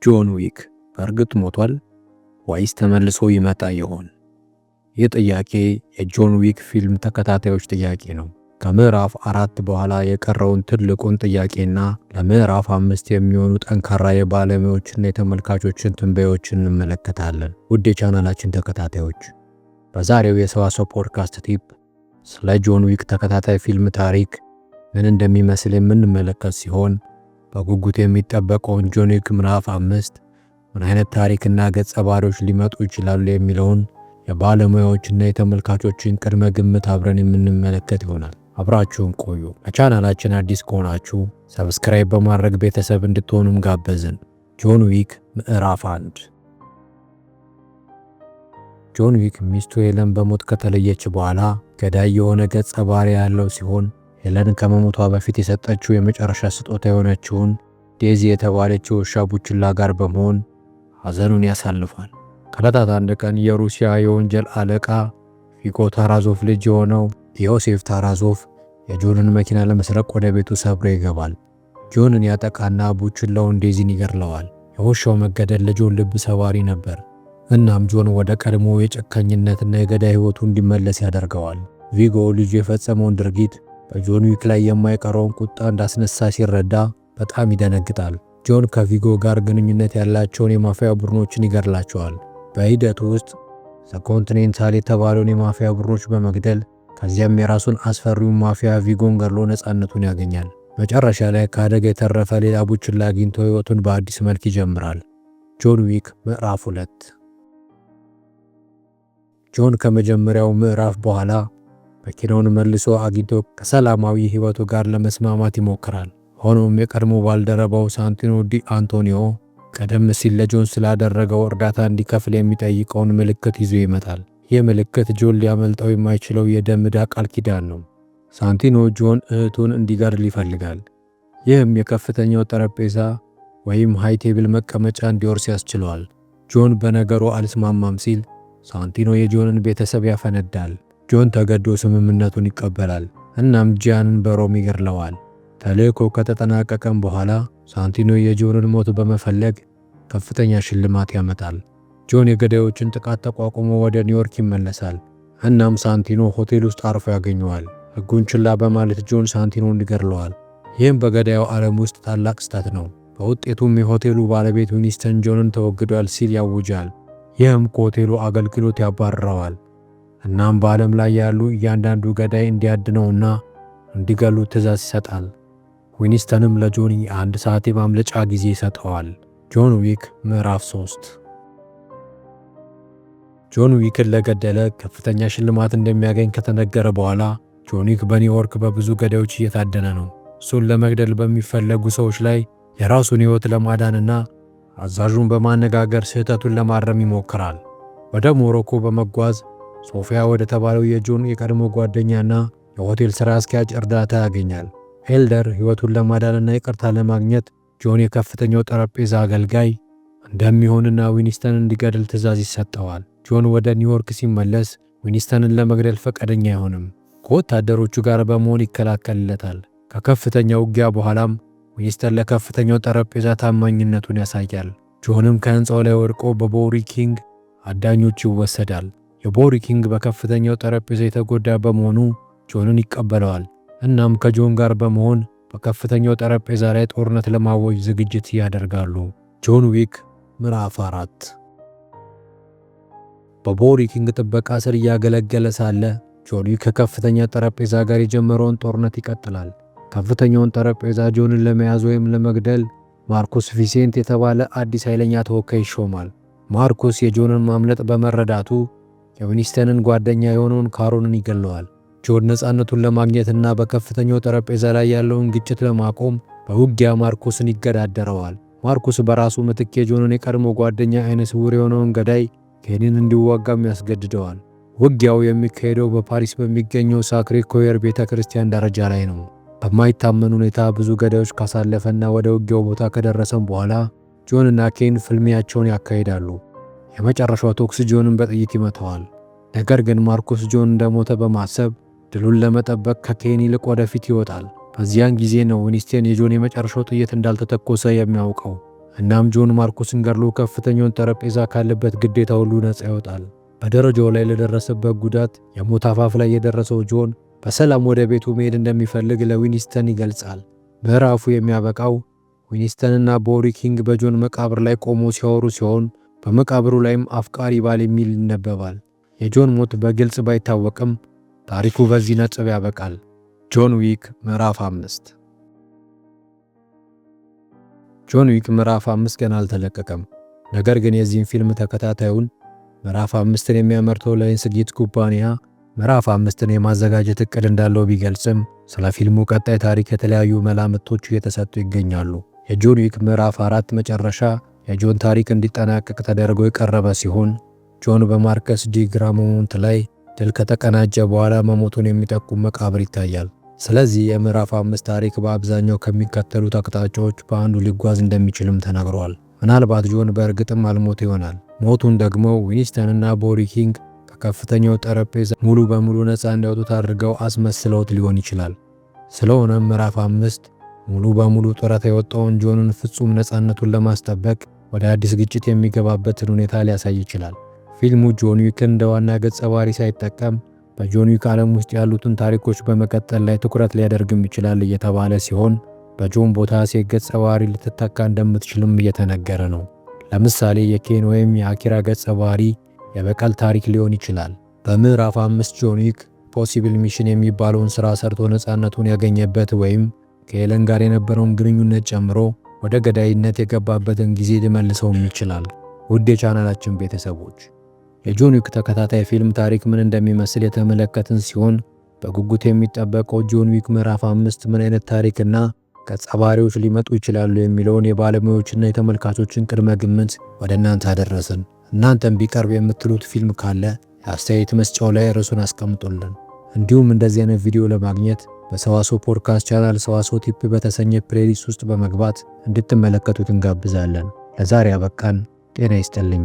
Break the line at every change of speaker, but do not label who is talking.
ጆን ዊክ በእርግጥ ሞቷል ወይስ ተመልሶ ይመጣ ይሆን? ይህ ጥያቄ የጆን ዊክ ፊልም ተከታታዮች ጥያቄ ነው። ከምዕራፍ 4 በኋላ የቀረውን ትልቁን ጥያቄና ለምዕራፍ 5 የሚሆኑ ጠንካራ የባለሙያዎችና የተመልካቾችን ትንበዮችን እንመለከታለን። ውድ የቻናላችን ተከታታዮች፣ በዛሬው የሰዋሰው ፖድካስት ቲፕ ስለ ጆን ዊክ ተከታታይ ፊልም ታሪክ ምን እንደሚመስል የምንመለከት ሲሆን፣ በጉጉት የሚጠበቀውን ጆን ዊክ ምዕራፍ 5 ምን አይነት ታሪክና ገጸ ባህሪዎች ሊመጡ ይችላሉ የሚለውን የባለሙያዎችና የተመልካቾችን ቅድመ ግምት አብረን የምንመለከት ይሆናል። አብራችሁን ቆዩ። ለቻናላችን አዲስ ከሆናችሁ subscribe በማድረግ ቤተሰብ እንድትሆኑም ጋበዝን። ጆን ዊክ ምዕራፍ 1። ጆን ዊክ ሚስቱ ሄለን በሞት ከተለየች በኋላ ገዳይ የሆነ ገጸ ባህሪ ያለው ሲሆን፣ ሄለን ከመሞቷ በፊት የሰጠችው የመጨረሻ ስጦታ የሆነችውን ዴዚ የተባለችው ውሻ ቡችላ ጋር በመሆን ሐዘኑን ያሳልፋል። ከዕለታት አንድ ቀን የሩሲያ የወንጀል አለቃ ቪጎ ታራዞፍ ልጅ የሆነው ዮሴፍ ታራዞፍ የጆንን መኪና ለመስረቅ ወደ ቤቱ ሰብሮ ይገባል። ጆንን ያጠቃና ቡችላውን ዴዚን ይገድለዋል። የውሻው መገደል ለጆን ልብ ሰባሪ ነበር። እናም ጆን ወደ ቀድሞ የጨካኝነትና የገዳይ ሕይወቱ እንዲመለስ ያደርገዋል። ቪጎ ልጁ የፈጸመውን ድርጊት በጆን ዊክ ላይ የማይቀረውን ቁጣ እንዳስነሳ ሲረዳ በጣም ይደነግጣል። ጆን ከቪጎ ጋር ግንኙነት ያላቸውን የማፊያ ቡድኖችን ይገድላቸዋል። በሂደቱ ውስጥ ዘ ኮንቲኔንታል የተባለውን የማፊያ ቡድኖች በመግደል፣ ከዚያም የራሱን አስፈሪውን ማፊያ ቪጎን ገድሎ ነፃነቱን ያገኛል። መጨረሻ ላይ ከአደጋ የተረፈ ሌላ ቡችላ አግኝቶ ሕይወቱን በአዲስ መልክ ይጀምራል። ጆን ዊክ ምዕራፍ 2። ጆን ከመጀመሪያው ምዕራፍ በኋላ መኪናውን መልሶ አግኝቶ ከሰላማዊ ሕይወቱ ጋር ለመስማማት ይሞክራል። ሆኖም የቀድሞ ባልደረባው ሳንቲኖ ዲ አንቶኒዮ ቀደም ሲል ለጆን ስላደረገው እርዳታ እንዲከፍል የሚጠይቀውን ምልክት ይዞ ይመጣል። ይህ ምልክት ጆን ሊያመልጠው የማይችለው የደም ዕዳ ቃል ኪዳን ነው። ሳንቲኖ ጆን እህቱን እንዲገድል ይፈልጋል። ይህም የከፍተኛው ጠረጴዛ ወይም high table መቀመጫ እንዲወርስ ያስችለዋል። ጆን በነገሩ አልስማማም ሲል ሳንቲኖ የጆንን ቤተሰብ ያፈነዳል። ጆን ተገዶ ስምምነቱን ይቀበላል። እናም ጂያንን በሮም ይገድለዋል። ተልእኮ ከተጠናቀቀም በኋላ ሳንቲኖ የጆንን ሞት በመፈለግ ከፍተኛ ሽልማት ያመጣል። ጆን የገዳዮችን ጥቃት ተቋቁሞ ወደ ኒውዮርክ ይመለሳል። እናም ሳንቲኖ ሆቴል ውስጥ አርፎ ያገኘዋል። ሕጉን ችላ በማለት ጆን ሳንቲኖን ይገድለዋል። ይህም በገዳዩ ዓለም ውስጥ ታላቅ ስህተት ነው። በውጤቱም የሆቴሉ ባለቤት ዊንስተን ጆንን ተወግዷል ሲል ያውጃል። ይህም ከሆቴሉ አገልግሎት ያባርረዋል። እናም በዓለም ላይ ያሉ እያንዳንዱ ገዳይ እንዲያድነውና እንዲገሉ ትዕዛዝ ይሰጣል። ዊንስተንም ለጆን የአንድ ሰዓት የማምለጫ ጊዜ ይሰጠዋል። ጆን ዊክ ምዕራፍ 3። ጆን ዊክን ለገደለ ከፍተኛ ሽልማት እንደሚያገኝ ከተነገረ በኋላ ጆን ዊክ በኒውዮርክ በብዙ ገዳዮች እየታደነ ነው። እሱን ለመግደል በሚፈለጉ ሰዎች ላይ የራሱን ሕይወት ለማዳንና አዛዡን በማነጋገር ስህተቱን ለማረም ይሞክራል። ወደ ሞሮኮ በመጓዝ ሶፊያ ወደ ተባለው የጆን የቀድሞ ጓደኛና የሆቴል ሥራ አስኪያጅ እርዳታ ያገኛል። ኤልደር ሕይወቱን ለማዳንና ይቅርታ ለማግኘት ጆን የከፍተኛው ጠረጴዛ አገልጋይ እንደሚሆንና ዊንስተን እንዲገድል ትዕዛዝ ይሰጠዋል። ጆን ወደ ኒውዮርክ ሲመለስ ዊንስተንን ለመግደል ፈቃደኛ አይሆንም። ከወታደሮቹ ጋር በመሆን ይከላከልለታል። ከከፍተኛ ውጊያ በኋላም ዊንስተን ለከፍተኛው ጠረጴዛ ታማኝነቱን ያሳያል። ጆንም ከሕንፃው ላይ ወድቆ በቦሪ ኪንግ አዳኞች ይወሰዳል። የቦሪ ኪንግ በከፍተኛው ጠረጴዛ የተጎዳ በመሆኑ ጆንን ይቀበለዋል። እናም ከጆን ጋር በመሆን በከፍተኛው ጠረጴዛ ላይ ጦርነት ለማወጅ ዝግጅት ያደርጋሉ። ጆን ዊክ ምዕራፍ 4። በቦሪ ኪንግ ጥበቃ ስር እያገለገለ ሳለ ጆን ዊክ ከከፍተኛ ጠረጴዛ ጋር የጀመረውን ጦርነት ይቀጥላል። ከፍተኛውን ጠረጴዛ ጆንን ለመያዝ ወይም ለመግደል ማርኮስ ቪሴንት የተባለ አዲስ ኃይለኛ ተወካይ ይሾማል። ማርኮስ የጆንን ማምለጥ በመረዳቱ የዊንስተንን ጓደኛ የሆነውን ካሮንን ይገለዋል። ጆን ነፃነቱን ለማግኘትና በከፍተኛው ጠረጴዛ ላይ ያለውን ግጭት ለማቆም በውጊያ ማርኮስን ይገዳደረዋል። ማርኮስ በራሱ ምትክ የጆንን የቀድሞ ጓደኛ አይነ ስውር የሆነውን ገዳይ ኬንን እንዲዋጋም ያስገድደዋል። ውጊያው የሚካሄደው በፓሪስ በሚገኘው ሳክሬ ኮየር ቤተ ክርስቲያን ደረጃ ላይ ነው። በማይታመን ሁኔታ ብዙ ገዳዮች ካሳለፈና ወደ ውጊያው ቦታ ከደረሰም በኋላ ጆን እና ኬን ፍልሚያቸውን ያካሂዳሉ። የመጨረሻው ተኩስ ጆንን በጥይት ይመታዋል። ነገር ግን ማርኮስ ጆን እንደሞተ በማሰብ ድሉን ለመጠበቅ ከኬን ይልቅ ወደፊት ይወጣል። በዚያን ጊዜ ነው ዊንስተን የጆን የመጨረሻው ጥይት እንዳልተተኮሰ የሚያውቀው። እናም ጆን ማርኩስን ገድሎ ከፍተኛውን ጠረጴዛ ካለበት ግዴታ ሁሉ ነፃ ይወጣል። በደረጃው ላይ ለደረሰበት ጉዳት የሞት አፋፍ ላይ የደረሰው ጆን በሰላም ወደ ቤቱ መሄድ እንደሚፈልግ ለዊንስተን ይገልጻል። ምዕራፉ የሚያበቃው ዊንስተንና ቦሪ ኪንግ በጆን መቃብር ላይ ቆመው ሲያወሩ ሲሆን በመቃብሩ ላይም አፍቃሪ ባል የሚል ይነበባል። የጆን ሞት በግልጽ ባይታወቅም ታሪኩ በዚህ ነጥብ ያበቃል። ጆን ዊክ ምዕራፍ 5። ጆን ዊክ ምዕራፍ 5 ገና አልተለቀቀም። ነገር ግን የዚህን ፊልም ተከታታዩን ምዕራፍ 5ን የሚያመርተው ላየንስጌት ኩባንያ ምዕራፍ 5ን የማዘጋጀት እቅድ እንዳለው ቢገልጽም ስለ ፊልሙ ቀጣይ ታሪክ የተለያዩ መላምቶች እየተሰጡ ይገኛሉ። የጆን ዊክ ምዕራፍ 4 መጨረሻ የጆን ታሪክ እንዲጠናቀቅ ተደርጎ የቀረበ ሲሆን ጆን በማርከስ ዲ ግራሞንት ላይ ድል ከተቀናጀ በኋላ መሞቱን የሚጠቁም መቃብር ይታያል። ስለዚህ የምዕራፍ 5 ታሪክ በአብዛኛው ከሚከተሉት አቅጣጫዎች በአንዱ ሊጓዝ እንደሚችልም ተናግረዋል። ምናልባት ጆን በእርግጥም አልሞተ ይሆናል። ሞቱን ደግሞ ዊንስተን እና ቦሪ ኪንግ ከከፍተኛው ጠረጴዛ ሙሉ በሙሉ ነፃ እንዲያወጡት አድርገው አስመስለውት ሊሆን ይችላል። ስለሆነም ምዕራፍ 5 ሙሉ በሙሉ ጡረታ የወጣውን ጆንን ፍጹም ነፃነቱን ለማስጠበቅ ወደ አዲስ ግጭት የሚገባበትን ሁኔታ ሊያሳይ ይችላል። ፊልሙ ጆን ዊክን እንደ ዋና ገጸ ባህሪ ሳይጠቀም በጆን ዊክ ዓለም ውስጥ ያሉትን ታሪኮች በመቀጠል ላይ ትኩረት ሊያደርግም ይችላል እየተባለ ሲሆን በጆን ቦታ ሴት ገጸ ባህሪ ልትተካ እንደምትችልም እየተነገረ ነው። ለምሳሌ የኬን ወይም የአኪራ ገጸ ባህሪ የበቀል ታሪክ ሊሆን ይችላል። በምዕራፍ 5 ጆን ዊክ Impossible Mission የሚባለውን ሥራ ሰርቶ ነፃነቱን ያገኘበት ወይም ከኤለን ጋር የነበረውን ግንኙነት ጨምሮ ወደ ገዳይነት የገባበትን ጊዜ ሊመልሰውም ይችላል። ውድ የቻናላችን ቤተሰቦች፣ የጆን ዊክ ተከታታይ ፊልም ታሪክ ምን እንደሚመስል የተመለከትን ሲሆን በጉጉት የሚጠበቀው ጆን ዊክ ምዕራፍ 5 ምን አይነት ታሪክና ገጸ ባህሪዎች ሊመጡ ይችላሉ የሚለውን የባለሙያዎችና የተመልካቾችን ቅድመ ግምት ወደ እናንተ አደረስን። እናንተም ቢቀርብ የምትሉት ፊልም ካለ የአስተያየት መስጫው ላይ ርዕሱን አስቀምጡልን። እንዲሁም እንደዚህ አይነት ቪዲዮ ለማግኘት በሰዋስው ፖድካስት ቻናል ሰዋስው ቲፕ በተሰኘ playlist ውስጥ በመግባት እንድትመለከቱት እንጋብዛለን። ለዛሬ አበቃን። ጤና ይስጥልኝ።